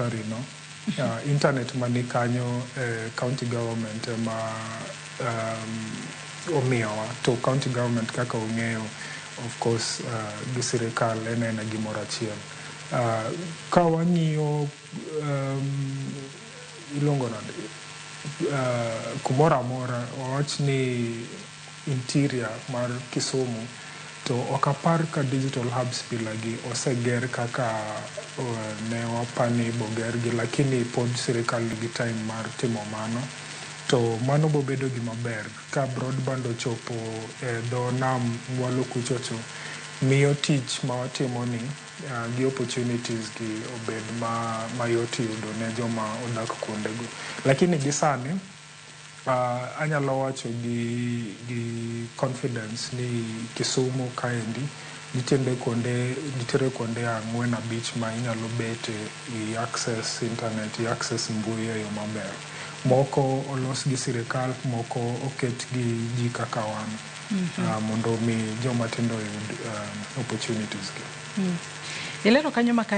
salary no. Internet mani kanyo, county government ema omiyowa, to county government kaka ung'eyo, of course, gi sirikal en aena gimoro achiel. Ka wang'iyo, iluongo nade, kumoro amora, wawach ni interior mar Kisumu, to ok apar ka digital hubs pila gi oseger kaka ne wapani bogergi, lakini pod sirikal nigi time mar timo mano. To mano bobedo gima ber ka broadband ochopo e dho nam mwalo kuchocho, miyo tich ma watimo ni gi opportunities gi obed ma mayot yudo ne joma odak kuondego. Lakini gi sani, anyalo wacho gi confidence ni Kisumu kaendi nitiere kuonde ang'wen, abich ma inyalo bete i access internet, i access mbui e yo maber. Moko olos gi sirikal, moko oket gi ji kaka wan, mondo mi joma tindo oyud opportunities gi. Ilero kanyo makare.